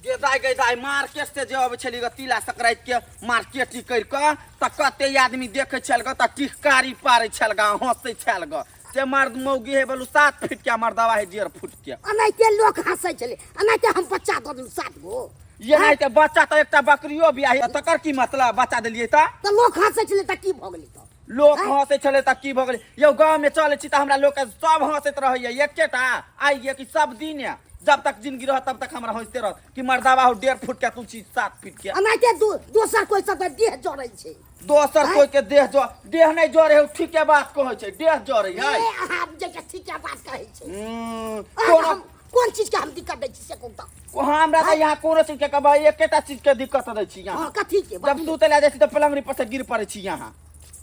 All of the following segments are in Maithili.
गे दाइ गे दाइ, मार्केट से जे अबै छली ग तिला संक्रांति के मार्केटिंग करि कऽ, तऽ कते आदमी देखै छल ग, तऽ टिहकारी पारै छल ग, हंसै छल ग। से मर्द मौगी हे बोलू 7 फीट के, मर्दवा है 1.5 फुट के। एनाहिते लोक हंसै छलै, एनाहिते हम बच्चा दऽ देलहुँ 7 गो। ये नहीं तऽ बच्चा तऽ एकटा बकरियो बियाही, तकर की मतलब बच्चा देलियै तऽ? तऽ लोक हंसै छलै तऽ की भऽ गेलै? तऽ लोक हंसै छलै तऽ की भऽ गेलै? यौ गाँव में चलै छी तऽ हमरा लोक सब हंसैत रहैया, एकेटा आइ ये कि सब दिन ये, जब तक जिंदगी रहत तब तक हमरा हंसते रहत कि मर्दावा हो 1.5 फुट के, तू छी 7 फीट के। एनाहिते दोसर कोइ सब देह जरै छै। दोसर कोई के देह जो देह नहीं जरे है, ठीके बात कहै छै, देह जरे है। ए, अहाँ जे के ठीके बात कहै छै। अहाँ कोनो हम कोन चीज के हम दिक्कत दै छी से कहू तऽ? हमरा तऽ यहाँ कोनो चीज के कहबै, एकेटा चीज के दिक्कत दै छी यहाँ। हाँ, कथी के? जब सुतै लए जाइ छी तऽ पलंगड़ी पर से गिर पड़ै छी यहाँ।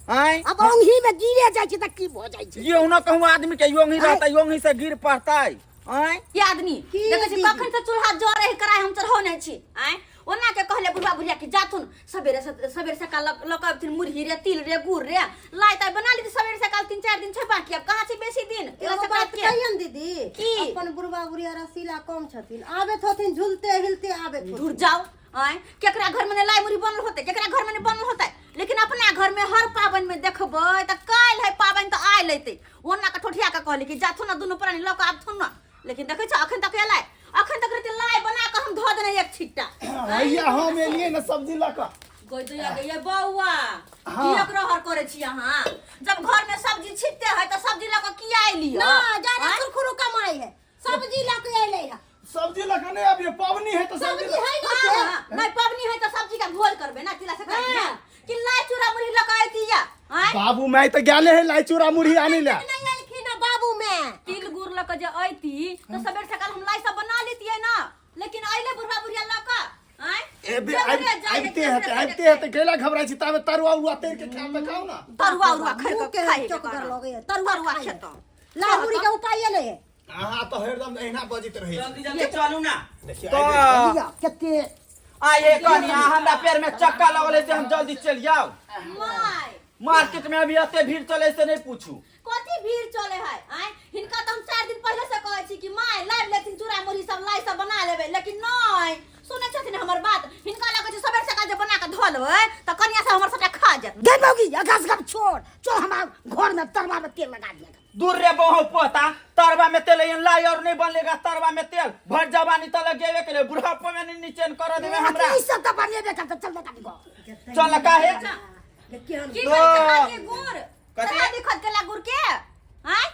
आँय? अब ओंघी में गिरे जाइ छै तऽ की भऽ जाइ छै? ये हुना कहूँ आदमी के योंगी रहतै, योंगी से गिर पड़तै। आँय? के आदमी की देखै छी दीदी? कखन से चूल्हा जरे है, कराय हम चढ़ौने छी। आँय, ओना के कहले बुढ़वा बुढ़िया कि जाथुन सबेरे सबेरे सकाल लऽ कऽ अबथिन मुरही रे, तिल रे, गुड़ रे, लाइ ताइ बना लीती सबेरे सकाल। 3-4 दिन छै बाकी, आब कहाँ छै बेसी दिन तिला एगो बात संक्रांति के। कहियन दीदी? की? अपन बुढ़वा बुढ़िया रसीला कम छथिन, आबैत होथिन झुलते हिलते आबैत होथिन। दूर जाओ। आँय, केकरा घर में ने लाई मुरही बनल होतै, केकरा घर में ने बनल होतै, लेकिन अपना घर में हर पाबनि में देखबै तऽ काल्हि है पाबनि तऽ आइ लेतै। ओना के ठोठिया के कहली कि जाथुन ना दुनू प्राणी लऽ कऽ आबथुन ना, लेकिन देखै छौ अखन तक एलै, अखन तक रहते लाई बना कऽ हम धऽ देने एक छिट्टा। भैया हम एलियै ने सब्जी लऽ कऽ। गई दैया गई बौआ। हाँ। कियक रहर करै छी अहाँ? जब घर में सब्जी छिटते है तऽ सब्जी लऽ कऽ किया एलियै? ना जाने कुरकुरु कमाई है, सब्जी लऽ के एलै है। सब्जी लऽ कऽ नहि अबियै, पबनी है तऽ सब्जी सब्जी है ना से? हाँ, नहीं पबनी है तो सब्जी का घोल करबे ना तिला संक्रांति हाँ। में। कि लाई चूड़ा मुरही लऽ कऽ अयती या? आँय? बाबू माय तऽ गेले है लाई चूड़ा मुरही आनै लए। नहीं एलखिन है बाबू में। तिल गुड़ लऽ कऽ जे अयती तऽ सबेर सकाल हम लाई सब बना लेतियै ना, लेकिन अयले बुढ़वा बुढ़िया लऽ कऽ। आँय? एबे जे बुढ़िया जाइ है, आबिते जे हेतै, बुढ़िया आबिते हेतै, कैला घबराइ छी? ताबे तरुआ उरुआ तैर के खायब तऽ खाउ ना। तरुआ उरुआ खाइ मुँह कऽ के खाइ चौकगर लगैए, तरुआ उरुआ खाइ। खेतौ। लाई मुरही के उपाये नहीं है। अहाँ तऽ हरदम एहिना बजैत रहै छी। जल्दी जल्दी चलू ना। देखियौ, तऽ आबि लिअ, कते आइए कनिया, हमरा पैर में चक्का लगल है से हम जल्दी चलि जाओ। माय मार्केट में अभी एते भीड़ चले से नहीं पूछू। कथी भीड़ चले है? आँय, हिनका तऽ हम 4 दिन पहिले से कहै छी कि माय लाइब लेथिन चूड़ा मुरही सब, लाई सब बना लेबै, लेकिन नहि सुनै छथिन हमर बात। हिनका लगै छै सबेर सकाल जे बना कऽ धऽ लेबै तऽ कनिया सब हमर सबटा खा जायत। गै मौगी, अगास गप छोड़, चल हमरा घर में तरवा में तेल लगा दिया। दूर रे बहु पोता, तरवा में तेल एहन लाई और नहीं बनेगा। तरवा में तेल भर जवानी तले गेबे के लिए, बुढ़ापा में नहीं नीचे कर देबे हमरा। ई सब तऽ बनेबे करतै, चल लगा दिगो। चल काहे? की करै चढ़ा दिए गुड़? कथी? चढ़ा दी खद केला गुड़ के? आँय?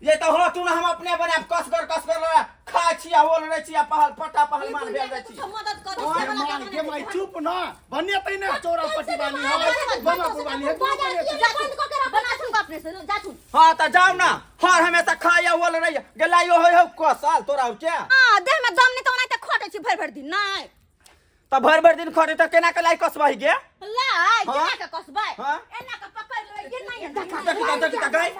ये तो हो तू ना, हम अपने बनाब कसगर कसगर खा छी आ ओल रहै छी आ पहल पटा पहलमान भेल जाइ छी। कुछो मदद कर गेल। से वाला माय जमाना गे माय, चुप ना, बनेतै ने चौरा पट्टी वाली है, बमापुर वाली है, दुनू बनेतै। बनाथुन अपने से जाथुन। हाँ तऽ जाउ ना, हर हमेशा खाय आ ओल रहै गेलाइयो होइ हौ कसल तोरा और के। हाँ, देह में दम नहीं तो ओनाहिते खटै छी भरि भरि दिन। नहीं तऽ भरि भरि दिन खटे तऽ केना के लाई कसबही गे? लाई हाँ? केना के कसबै? हाँ? एना के पकड़ लेबै ये नहीं देखी तऽ, देखी तऽ, गई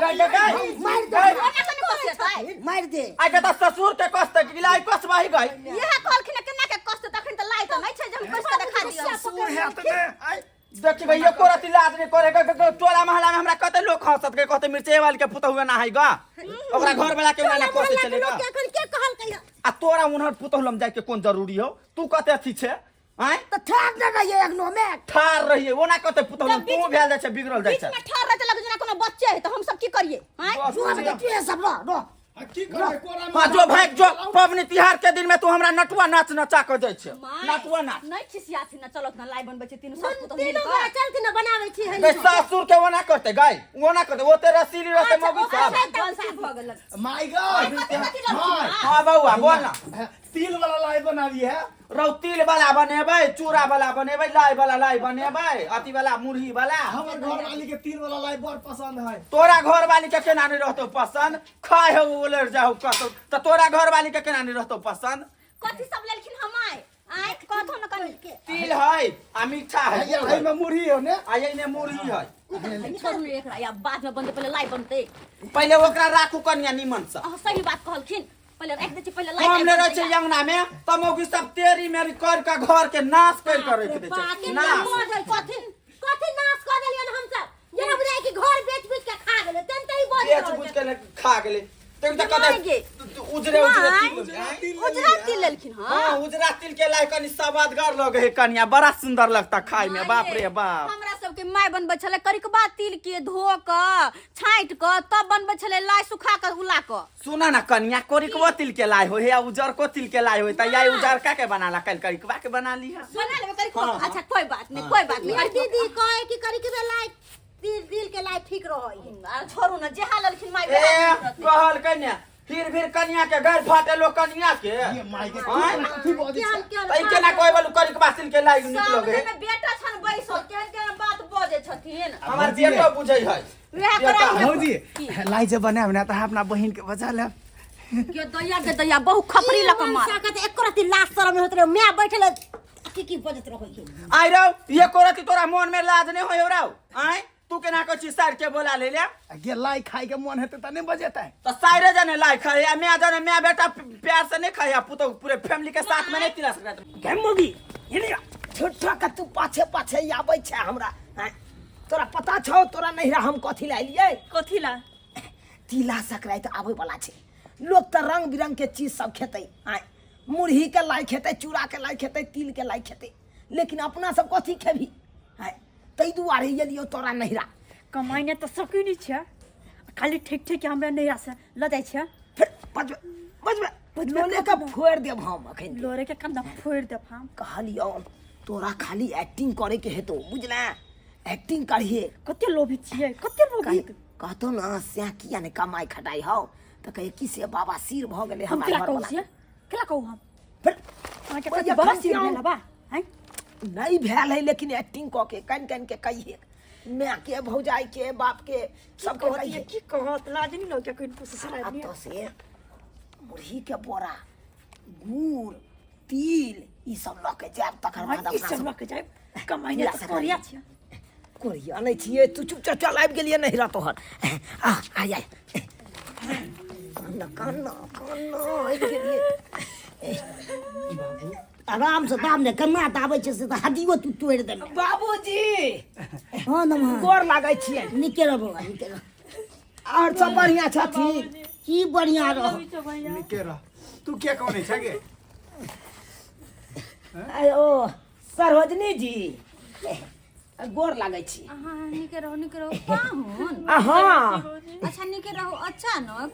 गई गई गई मारि दे। गई। ओना के नहीं कसेतै। मारि दे। आइ के तऽ ससुर के कसतै कि लाई कसबही गई? इएह कहलखिन हँ, केना के कसतै? तखन तऽ लाई तऽ नहि छै जे हम कस के देखा दिअ। ससुर हैत ने आइ। देखी भैया एको रति लाज नहीं करे ग, ग, ग, टोला मोहल्ला में हमरा कते लोग हंसत के कहते मिर्चे वाली के पुतहु ना है ग, ओकरा घर वाला के ना कसे चले ग। लोग के एखन के कहलकै हँ? आ तोरा उन्हर पुतहु लम जाय के कोन जरूरी हो? तू कते अथी छै? आँय? तऽ ठाढ़ नहि रहियै अगनो में। ठार रहिए ओना कते पुतहु लम जब बीच तू भेल जाइ छै, बिगड़ल जाइ बीच छै। में ठाढ़ रहते लगे जेना कोनो बच्चे है, तऽ हम सब की करिए? आँय? बस जो बुझियौ। बेटी है सब रह रह। आ की करबै कोरा में? हाँ जो भाई जो, पबनी तिहार के दिन में तू हमरा नटुआ नाच नचा के जाइ छै। माय, नटुआ नाच। नहीं खिसियाथिन ना, चलत ना लाई बनबै छै तीनू सास पुतहु तीनू मिल कऽ। गोरा चलथिन ना, बनाबै छी हन। गै ससुर के ओना करते गै, ओना करते ओते रसीली रहते मौगी सब। अच्छा, गलती भऽ गेल। माय ग कथी कथी लड़की माय। हाँ बौआ बोल ना। तिल वाला लाई बनाबी है। रौ तिल वाला बनेबै, चूड़ा वाला बनेबै, लाई वाला लाई बनेबै, अथी वाला मुरही वाला। हमर घर वाली के तिल वाला लाई बड़ पसंद है। तोरा घर वाली के केना नहीं रहतौ पसंद? खाय हो उलर जाओ कतौ तऽ तोरा घर वाली के केना नहीं रहतौ पसंद? कथी सब लेलखिन हम आइ? आइ कहथो न कनी। तिल है आ मीठा है। हैया है में मुरही हो ने। आ एहिमे मुरही है। छोड़ू ने एकरा, या बाद में बनतै, पहिले लाई बनतै। पहिले ओकरा राखू कनिया निमन से। अहाँ सही बात कहलखिन, पहिले राखि दै छी, पहिले लाई। हम नहि रहै छै अंगना में तऽ मौगी सब तेरी मेरी कर के घर के नाश कर के राखि दै छै। नाश कथी कथी नाश कऽ देलियन हमसब? जेना बुझाइ कि घर बेच बेच के खा गेलै तेन तही बजै। बेच बुझ के खा गेलै। देख त कते गे। उजरे उजरे माय, तिल आँय? उजरा तिल लेलखिन हँ हाँ उजरा तिल के लाई कनी सवादगर लगे है कनिया बड़ा सुंदर लगता खाय में बाप रे बाप। हमरा सबके माय बनबै छलै करिकबा तिल के धो कऽ छाँटि कऽ तब बनबै छलै लाइ सुखा कऽ उला कऽ। सुना ना कनिया कोरिकबो तिल के लाई हो या उजरको तिल के लाई हो त या उजरका के बनाला कल करिकबा के बना लिहा। बना लेबै करिकबा। हाँ, हाँ। अच्छा कोई बात नहीं कोई बात नहीं। ये दीदी कहे कि करी के लाई तिल तिल के लाई ठीक रहै है। आ, छोड़ू ना जेहा लेलखिन माय ए वएह ठीक रहतै। कहल कन्या फिर फिर कनिया के घर फाटे लो कनिया के। ये माय के आँय? कथी बजै केहन छै? केहन त ई केना कहै बालू करिकबा तिल के लाई निक लगे सामने में बेटा छन बैसल केहन केहन बात बजै छथिन। हमर बेटो बुझै है। वएह बेटा करा है। भौजी लाई जे बनाएब ने तऽ अपना बहिन के बजा लेब। के दैया के दैया बहु खपरी लऽ कऽ मार। सकत एको रति लाज शरम होत रहे my बैठल की की बजत रहै है। आइ रौ ये कोरती तोरा मन में लाज नहीं होय रौ आइ तू केना कहै छी सार के बोला ले ले। आ गे लाई खाय के मन हेतै तऽ नहि बजेतै। तो सारे जने लाई खाए या मैं जने मैं बेटा प्यार से नहीं खाए पुतो पूरे फैमिली के साथ में नहीं तिला सकत। गे मौगी हिलिया छोटा का तू पाछे पाछे आबै छै हमरा आँय? तोरा पता छौ तोरा नहिरा हम कथी ला एलियै? कथी ला? तिला संक्रांति आबै वाला छै लोग तऽ रंग बिरंग के चीज सब खेतै आँय मुरही के लाई खेतै चूड़ा के लाई खेतै तिल के लाई खेतै लेकिन अपना सब कथी खेबही आँय ताहि दुआरे एलियौ तोरा नहिरा। कमाइने तऽ सकै नहि छै खाली ठेक ठेक के हमरा नहिरा से लऽ जाइ छै। फिर बजबे बजबे बजबे लोले के फोड़ि देब हम अखन। लोरे के कंधा फोड़ि देब हम। कहलियौ तोरा खाली एक्टिंग करे के हेतौ बुझले एक्टिंग करिहे। कते लोभी छियै कते लोभी। कहतौ ना से किया ने कमाई खटाई हौ तऽ कहे की से बाबा सिर भऽ गेलै हम हमरा केला घर कहू वाला। से केला कहू हम? फिर अहाँके ओहि कते जे बड़ा सिर खसियाउ। भेल बा हैं? नहीं भेल है लेकिन एक्टिंग कऽ के कनि कनि के कहिए माय के भौजाई के बाप के सबके कहिए। की कहत लाज नहीं लगे कोई ससुर आ आदमी। तो से मुरही के बोरा गुड़ तिल ई सब लऽ के जायब तकर बाद ई अपना सब सब लऽ के जायब कमाइने तऽ कोरिया छियै। कोरिया नहि छियै तू चुपचाप चल आबि गेलियै नहिरा तोहर। आ आय आय कान कान कान आबि गेलियै। आराम से दाम ने कमा दाबै छै से तऽ हड्डियो तू तोड़ि देने। बाबूजी हाँ नमः। गोर लागै छियै। नीके रह बौआ नीके रह। और सब बढ़िया छथिन? की बढ़िया रह। नीके रह। तू के कहने छै गे? आय ओ सरोजनी जी गोर लागै छी। अहाँ नीके रहू नीके रहू पाहुन। आ हाँ। अच्छा नीके रहू अचानक।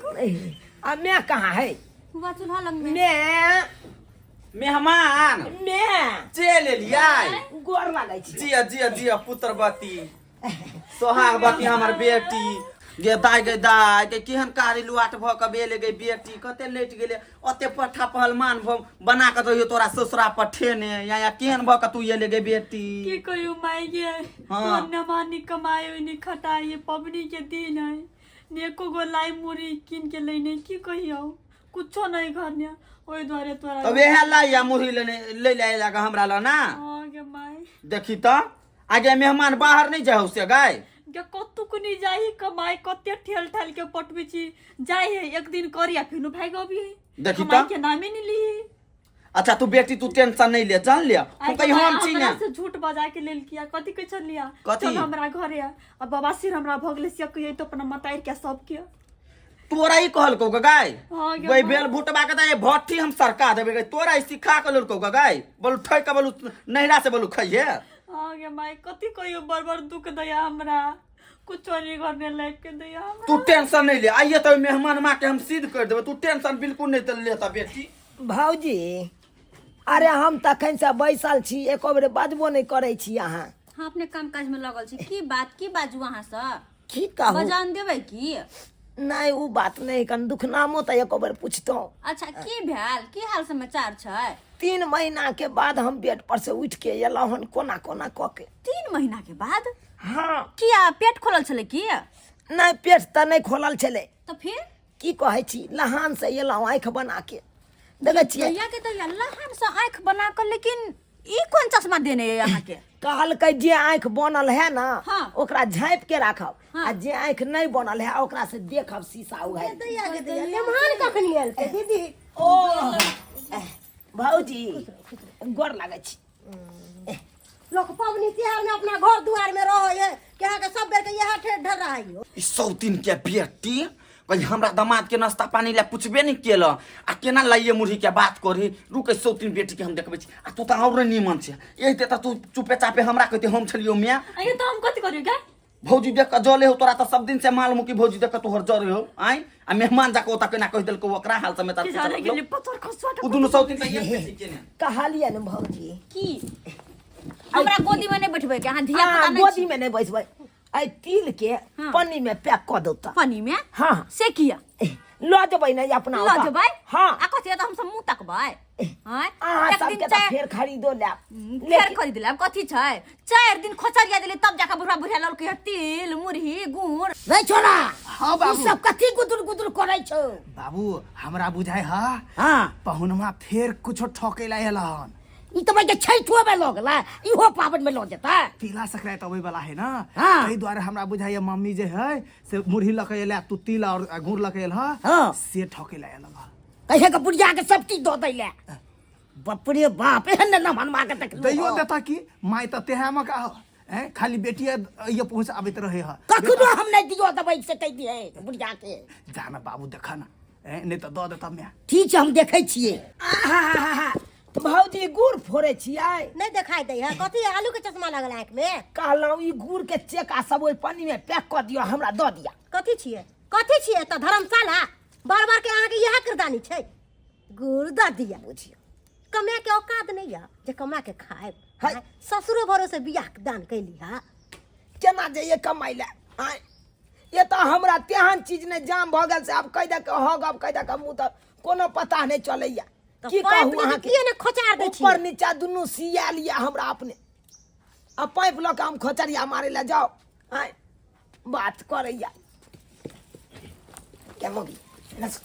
आ मैं कहाँ है? हुआ चूल्हा लग में। मैं मेहमान मैं चल एलियै। गोर लागै छी। जिया जिया जिया पुत्रवती सोहागवती हमर बेटी गे दाइ गे दाइ गे केहन कारी लुआट भऽ कऽ बेल गे बेटी कते लेट गेलै ओते पट्ठा पहलमान भ बना कऽ दहियो तोरा ससुरा पर ठेने या या केहन भऽ कऽ तू एले गे बेटी। की कहियो माय गे हाँ। तोर नमानी कमाई नि खटाई पबनी के दिन है ने एको गो लाई मुरी कीन के लेने की कहियो कुछो नहीं घर में ओहि दुआरे तोरा। तब इएह लाई या मुरही लेने ले ले लगा हमरा ल ना। हाँ गे माय। देखी तऽ आगे मेहमान बाहर नहीं जाओ से गाय। गे कतुक नहीं जाही कमाई कते ठेल ठाल के पटबै छी जाई है एक दिन करी आ फिर भाग अबी। देखी कमाई तऽ। के नामे नहीं ली। अच्छा तू बेटी तू टेंशन नहीं ले जान लिया आइ हम कही हम छी हमरा ना। से झूठ बजा के लेल किया कथी कहै छलिया? कथी? चल हमरा घरे आ बाबा सिर हमरा भऽ गेलै से कहियै तो अपना मतारि के सबके। तोरा ई कहलकौ गे गाय? हाँ गे गई माँ। बेल भुटबा के तऽ भट्ठी हम सरका देबै गे तोरा ई सिखा के लेलकौ गे गाय बोलू ठोकि के बोलू नहिरा से बोलू खइहे। हाँ गे माय कथी कहियो बड़ बड़ दुख दैया हमरा कुछो नहीं घर में लाइफ के दैया हमरा। तू टेंशन नहीं ले आइए तो मेहमान माँ के हम सिद्ध कर देबै तू टेंशन बिल्कुल नहीं ले ता बेटी। भौजी अरे हम तखन से बैसल छी एको बेर बजबो नहीं करै छी अहाँ। हाँ अपने काम काज में लगल छी की बात की बाजू अहाँ से? की कहू? बजान देबै की? नहीं उ बात नहीं कन दुखनामो तऽ एको बेर पूछतौ। अच्छा की भेल की हाल समाचार छै? 3 महीना के बाद हम बेड पर से उठ के एलहुँ हन कोना कोना कऽ के। 3 महीना के बाद? हाँ। किया पेट खोलल छलै की? नहीं पेट तऽ नहीं खोलल छलै। तऽ फिर? की कहै छी लहान से एलहुँ आँखि बना के देखै छियै। दैया के दैया लहान से आँखि बना के लेकिन ई कोन चश्मा देने ये अहाँ के? कहलकै जे आँखि बनल है ना हाँ। ओकरा झाँपि के राखब हाँ। आ जे आँखि नहीं बनल है ओकरा से देखब शीशा उघारि। दैया के दैया मेहमान कखनी एलकै दीदी? ओ भौजी गोर लागै छी। लोक पबनी तिहार में अपना घर दुआर में रहे है के अहाँ के सब बेर के इएह ठेठ ढर रहा है। ई सौतीन के बेटी कही हमरा दामाद के नाश्ता पानी ला पूछबे नहीं केल आ केना लाइए मुरही के बात करी। रुक सौतीन बेटी के हम देखबै छी। आ तू तऽ और नीमन छै, एहि ते तऽ तू चुपे चापे हमरा कहते हम छलियो मियाँ। अये तो हम कथी करियो गे? भौजी देख के जले हो तोरा तऽ सब दिन से मालूम कि भौजी देख के तोहर जरे हो आइ आ मेहमान जाके ओतऽ केना कहि देलकौ ओकरा हाल समाचार की पूछऽ जाने लगलौ। गेली पत्थर खसुआ के उ दुनू सौतीन तऽ एक बेटी के ने। कहलियै ने भौजी की हमरा गोदी में नहीं बैठबै के अहाँ धिया पुता अहाँ नहीं गोदी में नहीं बैसबै, एहि तिल के पन्नी में पैक कऽ दौ तऽ। पानी में? हाँ। से किया? लऽ जेबै ने अपना लऽ ओतऽ। जेबै? हाँ। आ कथी तऽ हम सब मुँह तकबै? आँय? अहाँ एक दिन सबके तऽ फेर खरीदो लेब। फेर खरीद लेब कथी छै? 4 दिन खोचरिया देली तब जाके बुढ़ा बुढ़िया ललकै हँ तिल मुरही गुड़। रे छोरा, हाँ बाबू। ई सब कथी गुदुर गुदुर करै छौ? बाबू हमरा बुझाय हा। हाँ। पहुनमा फेर कुछो ठके ला एला हन। ई तऽ भाई छठो में लऽ गेला, इहो पाबनि में लऽ जेता। तिला संक्रांति अबै वाला है ना, हाँ। ताहि दुआरे हमरा बुझाइया मम्मी जे है से मुरही लऽ के एला, तू तिल और गुड़ लऽ के एल हा, हाँ। से ठके ला एल हा। कहे के बुढ़िया के सब चीज दऽ दै ले। बाप रे बाप, एहन ने नमहन के देखलहुँ। दैयो देता कि माय तऽ तेहा में का हो, हैं? खाली बेटिया ये पहुँच आबैत रहे हा। कखनो हम नहीं दियो दबै से कहि दिहे बुढ़िया के। जा ना बाबू देखा ना, हैं? नहीं तऽ दऽ देता माय। ठीक छै, हम देखै छियै। आहाहाहा, भौजी गुड़ फोड़ै छियै? नहीं देखाई दै है। कथी आलू के चश्मा लगल आँख में? कहलहुँ ई गुड़ के चेका सब ओहि पन्नी में पैक कऽ दियौ, हमरा दऽ दिअ। कथी छियै? कथी छियै एतऽ धर्मशाला? बार बार के अहाँके इएह किरदानी छै। गुड़ दऽ दिअ। बुझियौ कमा के औकात नहीं यऽ जे कमा के खायब। है। ससुरो भरोसे बियाह के दान कैली हा। केना जइए कमाइ लए? आँय, ये तऽ हमरा तेहन चीज नहि जाम भऽ गेल से आब कहि दऽ के हग, आब कहि दऽ के मुँह तऽ कोनो पता नहि चलैया। तऽ की पाइप कहू लऽ के अहाँके? किए ने खोचार दै छियै? ऊपर नीचा दुनू सियाल यऽ हमरा अपने। आ पाइप लऽ के हम खोचरिया मारै लए जाउ। आँय, बात करैया। के मगी, एने सु,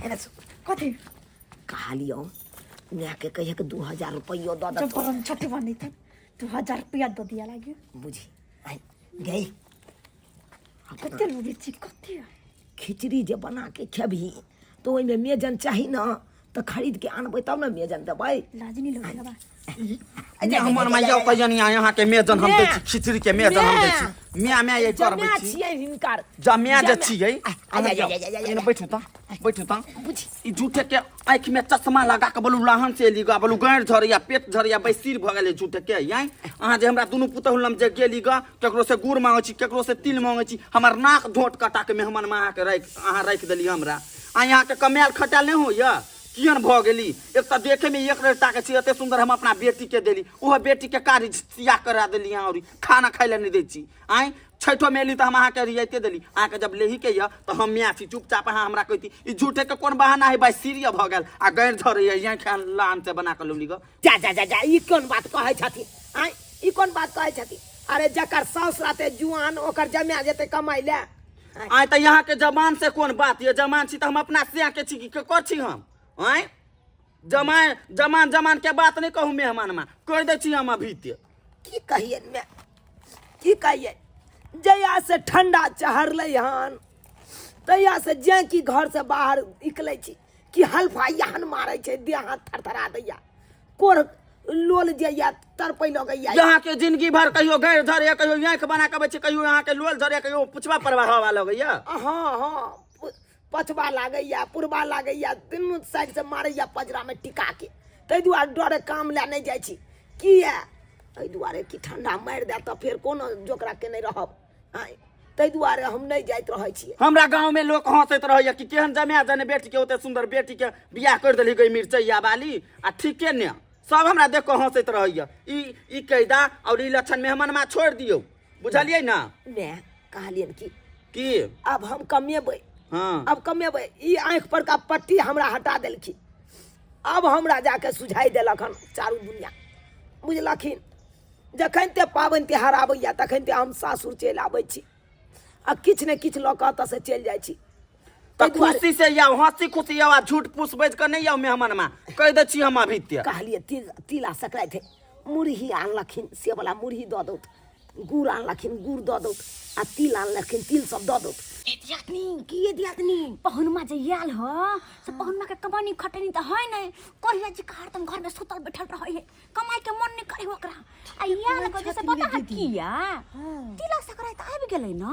एने सु। कथी? कहलियौ मायके कहिए के 2000 रुपैयो दऽ देतौ। जबरन छठी बनी थन 2000 रुपया दऽ दिया लागी। बुझी आइ गई। कते लूरी छी कते? खिचड़ी जे बना के खेबही तऽ ओहिमे मेजन चाही न, तऽ खरीद के आनबै तब ने मेजन देबै। लाज नहीं लगै बा। हमर माइया कहियन यहाँ के मेजन हम दै छी, खिचड़ी के मेजन हम दै छी। म्या म्या ये करबै जम्या छी। छियै हिनकर। जम्या जे जम्या। छियै। आ, आ, जा, जा, जा, जा, जा। एने बैठू त, बैठू त। बुझी। ई झूठे के आँखि में चश्मा लगा के बोलू लाहन से एली गा, बोलू गाँड़ झरैया पेट झरैया बैसीर भऽ गेलै झूठे के। याई अहाँ जे हमरा दुनू पुतहु लम जे गेली गा, केकरो से गुड़ मांगै छी, केकरो से तिल मांगै छी, हमर नाक ढोट कटा के मेहमान में अहाँके राखि, अहाँ राखि देली हमरा। आ यहाँ के कमायल खटायल नहि होइया? केहन भऽ गेली? एक तऽ देखे में एक रेटा के छी, एते सुंदर हम अपना बेटी के देली, ओहो बेटी के कार्य सिया करा देली अहाँ, और खाना खाइ लए नहि दै छी। आँय छठो में एली तऽ हम अहाँके रियायते देली। अहाँके जब लेही के यऽ तऽ हम माय छी, चुपचाप अहाँ हमरा कहती। ई झूठे के कोन बहाना है भाई? सीरिय भऽ गेल आ गैर झरैया यहाँ खान लान से बना के लौली ग। जा जा जा जा, ई कोन बात कहै छथिन? आँय, ई कोन बात कहै छथिन? अरे जकर साउस रहते जुआन ओकर जमा जेते कमाइ लए। आँय तऽ यहाँ के जवान से कोन बात ये? जवान छी तऽ हम अपना सिया के छी कि केकर छी हम? आँय जमाए जमान जमान के बात नहीं कहू मेहमान मा, कहि दै छी हम अभी ते। की कहिए मैं, की कहिए? जहिया से ठंडा चढ़लै हन तहिया से जें कि घर से बाहर निकलै छी कि हल्फा यहन मारै छै, देह हाथ थरथरा दैया, कोर लोल जे या तड़पै लगैया। यहाँ के जिंदगी भर कहियो गैर झरे, कहियो आँखि बना के अबै छै, कहियो यहाँ के लोल झरे, कहियो पुछबा परवा हवा लगैया। हाँ हाँ, पछबा लागैया, पुरबा लागैया, तीनू साइड से मारैया पजरा में टिका के। ताहि दुआरे डरे काम लए नहि जाइ छी। किया? एहि दुआरे कि ठंडा मारि देत तऽ फेर कोनो जोकरा के नहि रहब। आँय, ताहि दुआरे हम नहि जाइत रहै छियै। हमरा गाँव में लोक हंसैत रहैया कि केहन जमाए जने बेटी के, ओते सुंदर बेटी के बियाह कर देली गई मिरचैया वाली, आ ठीके ने सब हमरा देख कऽ हंसैत रहैया। ई कैदा और ई लक्षण मेहमान मा छोड़ि दियौ, बुझलियै ना? मैं कहलियन कि की अब हम कमेबै। हाँ। अब कमेबै। ई आँखि पर का पट्टी हमरा हटा देलखिन, अब हमरा जाके सुझाइ देलक हन चारू दुनिया, बुझलखिन? जखन ते पाबनि तिहार आबैया तखन ते हम सासुर चलि आबै छी आ किछु ने किछु लऽ कऽ ओतऽ से चलि जाइ छी। तऽ खुशी से आउ, हंसी खुशी आउ, आ झूठ फूस बाजि कऽ नहि आउ मेहमान मा, कहि दै छी हम अभी ते। कहलियै तिल तिला सकराति है, मुरही आनलखिन से वाला मुरही दऽ दौत। गुड़ आनलखिन गुड़ दऽ दौत आ तिल आनलखिन तिल सब दऽ दौत। ए दियादनी, की ये दियादनी? पहुनमा जे आयल ह से पहुनमा के कमानी खटनी तऽ है नहीं, करिया जी का हरदम घर में सुतल बैठल रहे है, कमाई के मन नहीं करे ओकरा। आ आयल को जैसे पता है किया तिला संक्रांति आबि गेलै ना,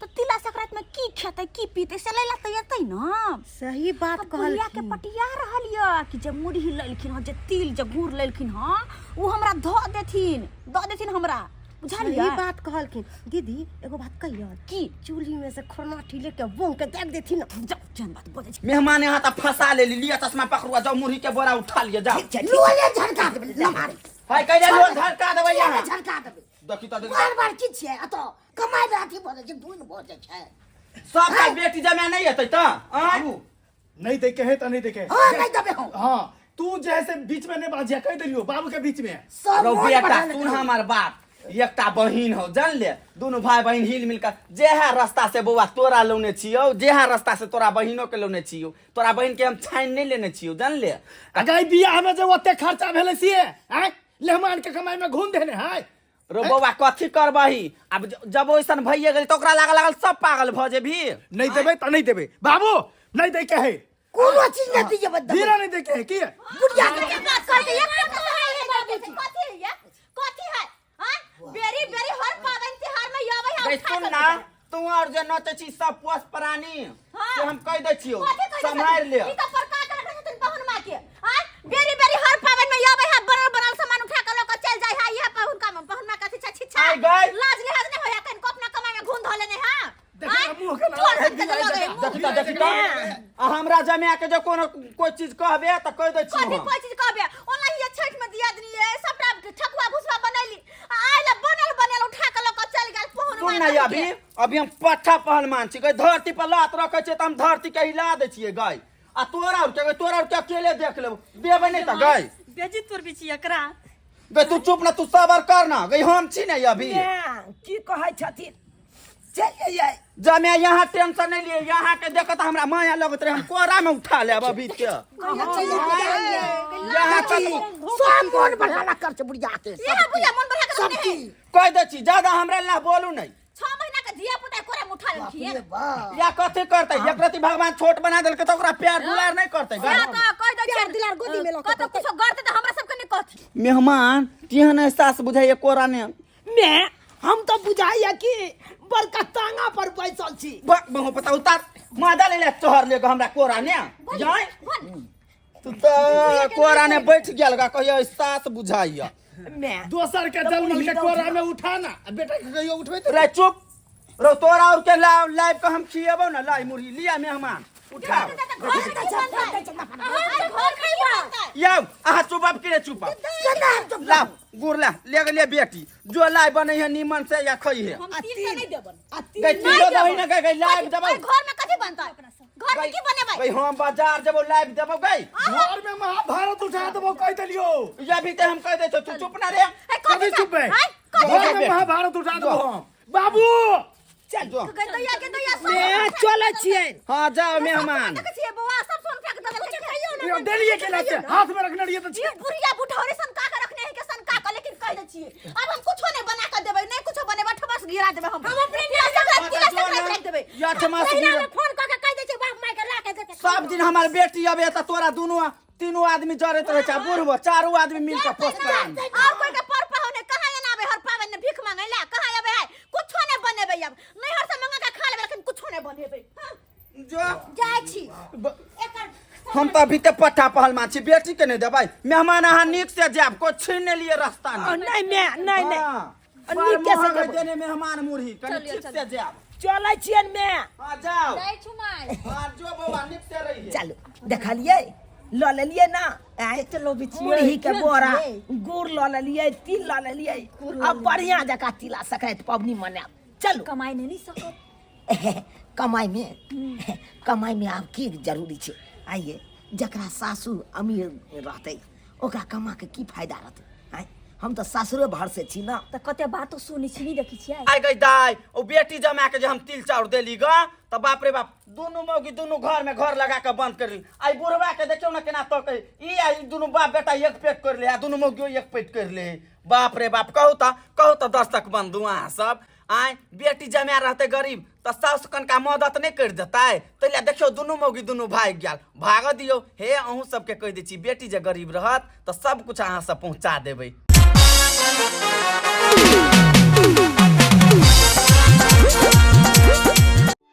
तऽ तिला संक्रांति में की खेतै की पीतै से लैला तऽ एतै ना। सही बात तऽ बुढ़िया के कहलखिन। पटिया रहल यऽ कि जे मुरही लेलखिन हँ, जे तिल जे गुड़ लेलखिन हँ ओ हमरा धऽ देथिन, दऽ देथिन हमरा, बुझलियै? सही बात कहलखिन। दीदी एगो बात कहियन? की? चूल्ही में से खोरनाठी लेके बोंग के दागि देथिन ना। जाउ, जेहन बात बजै छी। मेहमान यहाँ तऽ फंसा लेली, लिअ चश्मा पकड़ुआ, जाउ मुरही के बोरा उठा लिअ, जाउ। ठीक छै, ठीक। लोले झड़का देबै लमारे। है कहि लोल झड़का देबै यहाँ। झड़का देबै। देखी तऽ देखी। बार बार की छियै एतऽ कमाइ लए अथी भऽ जाइ छै, धुन भऽ जाइ छै। सबटा बेटी जमा नहि हेतै तऽ आँय? बाबू नहीं देखे है तो नहीं देखे। हाँ नहीं देबे हम। हाँ तू जैसे बीच में नहीं बाजिया कह दिलियो बाबू के बीच में। सब रौ मोन बेटा बढ़ा सुन लेलकै। हमार बात, एकटा बहिन हो जान ले, दुनू भाई बहिन हिल मिल कर जेहा रास्ता से बौआ तोरा लौने छियौ, जेहा रास्ता से तोरा बहिनो के लौने छियौ, तोरा बहिन के हम छानि नहीं लेने छियौ, जान ले। अगर बियाह में जे ओते खर्चा भेलै से आँय मेहमान के कमाई में घूम देने है। रो बौआ कथी करबही अब, जब ओइसन भइए गेल तऽ ओकरा लागल लागल सब पागल भऽ जेबही। नहीं देबै तऽ नहीं देबै बाबू, नहीं दै के है कोनो चीज नहीं दीजिए बदल। धीरे नहीं देखे है की बुढ़िया के कथी बात करके ये कथी है ये बाबूजी? कथी है ये? कथी है? हाँ? बेरी बेरी हर पावन त्योहार में आबै है, गई उठा सुन के ना, लऽ जाय। तू और जे नचै छी सब पोस प्राणी हाँ। से हम कहि दै छियौ, कथी कहि दै सम्हारि ले। छथिन? ई तऽ परका के रखने छथिन पहुन माँ के। आँय? बेरी बेरी हर पावन में आबै है, बनल बनल सामान उठा के लऽ के चलि जाइ है। इएह पहुन का पहुन माँ कथी छै छिछा। आइ गई। लाज लिहाज नहि होइए, कनिको अपना कमाई में घून धऽ लेने है। देखी आँय? ना, मुँह के चोर लाल सबके तऽ लगै है, मुँह। देखी तऽ देखी तऽ, आ हमरा जमा के जे कोनो कोइ चीज कहबे तऽ कहि दै छियौ कथी हम। कोई चीज कहबे? ओना ही छठ में दिया दिनी सबटा ठकुआ भुसवा बनैली, आ आइल बनल बनल उठा के लऽ के चलि गेल पहुन सुन ना, अभी अभी हम पट्ठा पहलवान छी गई, धरती पर लात रखै छियै तऽ हम धरती के हिला दै छियै गई, आ तोरा और के तोरा और के अकेले देख लेबो, देबै नहि तऽ गई। बेजी तोर बिची एकरा। गई तू चुप ना, तू सबर कर ना गई, हम छी ने अभी। ने, की कहै छथिन? चलि जइयै। जमे यहाँ टेंशन नहीं लिए, यहाँ के देखत हमरा माया लगत रहे, हम कोरा में उठा लेब अभी के। यहाँ कतू सब मोन बढ़ाला कर छै बुढ़िया के। इएह बुढ़िया मोन बढ़ा के सब रखने है। चीज। कह दै छी ज्यादा हमरा ला बोलू नहीं। 6 महीना के धिया पुता कोरा में उठा लेलखिन। बाप रे बाप। या कथी करतै? एक रति भगवान छोट बना देलकै तऽ ओकरा प्यार दुलार नहीं करतै। सएह तऽ कहि दै प्यार छियनि। दुलार गोदी में लऽ के कतौ करतै। कुछो करतै तऽ हमरा सबके नहि कहथिन। मेहमान केहन एहसास बुझाइए कोरा ने? मे हम तऽ बुझाइए कि बड़का तांगा पर बैसल छी। बहु पता उतार मादा ले ले चढ़ ले हमरा कोरा ने जाय, तू तऽ कोरा ने बैठ गेल गा, कहियो एहसास बुझाइए। मे दोसर के जलमल के कोरा में उठा ना, आ बेटा के कहियो उठबै तऽ रे चुप रो, तोरा और के लाव लाइव के हम खिएबौ ना लाई मुरही। लिया मेहमान उठाओ। यौ अहाँ चुपब कि रे? चुपब लाव गुड़ ला ले गेलियै बेटी, जो लाइ बनै है नीमन से या खइ है। हम तिल तऽ नहि देबन। गई तिलो दही ने गई, गई लाइव देबौ। घर में कथी बनतै? घर में की बनेबै? गई हम बाजार जेबौ, लाइव देबौ गई। घर में महाभारत उठा देबौ कहि देलियौ। ये भी ते हम कहि दै छियौ, तू चुप ना रे। कथी चुप है? घर में महाभारत उठा देबौ हम। बाबू चल जो। दैया के दैया सब मे चलै छियनि। हाँ जाओ मेहमान। देखै छियै बौआ सब सोन फेंक देलकै। कहियौ ने। यो देलिए के लाते हाथ में रखने रहिए तऽ ये बुढ़िया बुढ़ौरी सन का के रखने है के सन का के, लेकिन कह दै छियै अब हम कुछो नहीं बना के देबै, नहीं कुछो बनेबै, ठबस गिरा देबै हम। हम अपने तिला संक्रांति राखि देबै। या ठमा से महिना गिरा। में फोन कऽ के कहि दै छै बाप माय के ला के देतै। सब दिन हमार बेटी अबे तऽ तोरा दुनू तीनू आदमी जरैत रहै छै, बुढ़बो चारू आदमी मिल के पोस करानी। और कोई के पर पाहुने कहाँ एना आबे हर पावन ने भीख मांगे ला कहाँ आबे है? कुछो नहीं बनेबै अब, नैहर से मंगा के खा लेबै लेकिन कुछो नहीं बनेबै। हाँ, जो जाइ छी एकर। हम तऽ अभी ते पट्ठा पहलमान छी, बेटी के नहीं देबै। मेहमान अहाँ नीक से जायब, कोई छीन नहीं लिए रास्ता ओ, नहीं। नहि मे नहि नहि। हाँ, नीके बड़ से महग है जेबै। देने मेहमान मुरही, कनि ठीक से जायब। चलै छियनि मे। हाँ जाओ। जाइ छु माय। हाँ जो बौआ नीक से रहिए। चलू देखलियै लऽ लेलियै ना आँय, मुरही के बोरा गुड़ लऽ लेलियै, तिल लऽ लेलियै, अब बढ़िया जकाँ तिला संक्रांति पबनी मनायब। चलू। कमाइ नहि सकब। कमाइ में कमाइ में आब की जरूरी छै? आइए जकरा सासु अमीर रहतै ओकरा कमा के की फायदा रहतै? आँय हम तऽ सासुरे भरसे छी ना। तऽ कते बातो सुनै छी, नहि देखै छियै? आइ गई दाइ, ओ बेटी जमा के जे हम तिल चाउर देली ग तऽ बाप रे बाप, दुनू मौगी दुनू घर में घर लगा के बंद कर ली। आई बुढ़वा के देखियौ ना केना तकै ई, आ ई दुनू बाप बेटा एक पेट कर ले आ दुनू मौगियो एक पेट कर ले। बाप रे बाप, कहू तऽ, कहू तऽ दर्शक बंधु अहाँ सब, आय बेटी जमाए रहतै गरीब तऽ साउस कनका मदद नहि करि देतै? ताहि लए देखियौ दुनू मौगी दुनू भागि गेल। भागऽ दियौ। हे अहूँ सबके कहि दै छी, बेटी जे गरीब रहत तऽ सब कुछ अहाँ सब पहुँचा देबै।